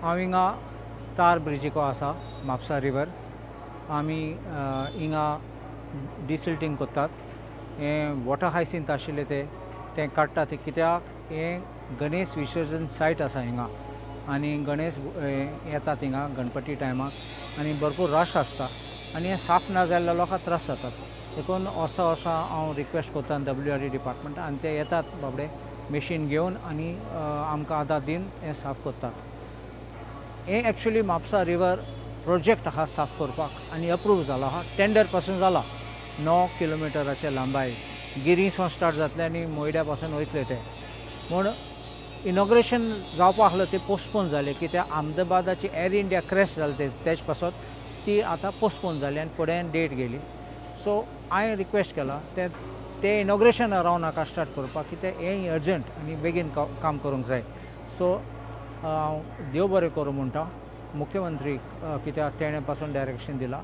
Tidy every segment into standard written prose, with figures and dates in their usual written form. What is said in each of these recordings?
हांव हिंगा तार ब्रिजीको आसा म्हापसा रिवर. आमी हिंगा डिसिल्टींग करतात. हें वॉटर हायसिंत आशिल्लें तें काडटा ते कित्याक हें गणेश विसर्जन सायट आसा हिंगा आनी गणेश येतात हिंगा गणपती टायमाक आनी भरपूर रश आसता आनी हें साफ ना जाल्यार लोकांक त्रास जातात. देखून वर्सा वर्सा हांव रिक्वेस्ट करता WRD department आनी ते येतात बाबडे मशीन घेवन आनी आमकां आदार दिवन हें साफ करतात. हें एक्चुली म्हापसा रिवर प्रोजेक्ट आहा साफ करपाक आनी अप्रूव जाला आहा, टेंडर पासून जाला. 9 किलोमिटराचे लांबाय गिरीसून स्टार्ट जातलें आनी मोयड्या पासून वयतले ते. म्हूण इनॉग्रेशन जावपा आसलो ते पोस्टपोन जालें कित्याक अहमदाबादाची एअर इंडिया क्रॅश जालें ते तेज पासत ती आतां पोस्टपोन जाली आनी फुडें डेट गेली. सो हांवें रिक्वेस्ट केला ते इनॉग्रेशन राव नाका स्टार्ट करपाक कित्याक हें अर्जंट आनी बेगीन काम करूंक जाय. सो हांव देव बरें करूं म्हणटा मुख्यमंत्री कित्याक तेणें पासून डायरेक्शन दिलां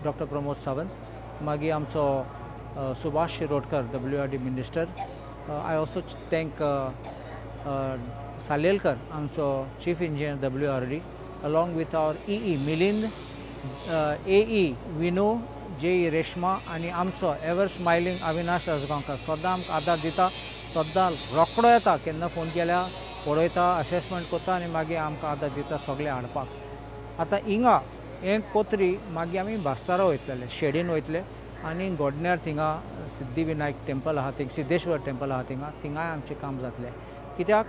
डॉक्टर प्रमोद सावंत, मागीर आमचो Subhash Shirodkar WRD minister. I also thank Salelkar आमचो chief engineer WRD along with our EE Milind, AE Vinu, JE Reshma आनी आमचो एवर स्मायलिंग अविनाश आजगांवकर सदां आमकां आदार दिता, सदां रोकडो येता, केन्ना फोन केल्यार पळयता, असेसमेंट करता आनी मागीर आमकां आदार दिता सगळें हाडपाक. आतां हिंगा हें कोत्री मागीर आमी बास्तारा वयतले, शेडीन वयतले आनी गोडण्यार थिंगा सिद्धिविनायक टेम्पल आहा, थिंग सिद्धेश्वर टेम्पल आहा थिंगा, थिंगाय आमचें काम जातलें कित्याक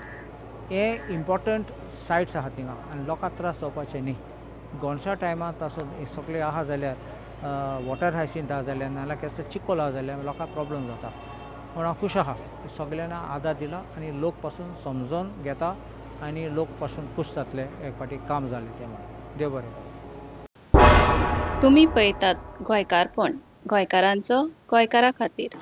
हें इम्पॉर्टंट सायट्स आहा थिंगा आनी लोकांक त्रास जावपाचें न्ही. गोंडसा टायमार तसो सगळें आहा जाल्यार वॉटर हायसिंत आहा जाल्यार नाजाल्यार केसो चिकोल आहा जाल्यार लोकांक प्रॉब्लम जाता. पूण हांव खूश आहा सगल्यांनी आदार दिला आनी लोक पासून समजून घेता आनी लोक पासून खूश जातले एक फावटी काम जालें तें म्हणून. देव बरें करूं. तुमी पळयतात गोंयकारपण, गोंयकारांचो गोंयकारा खातीर.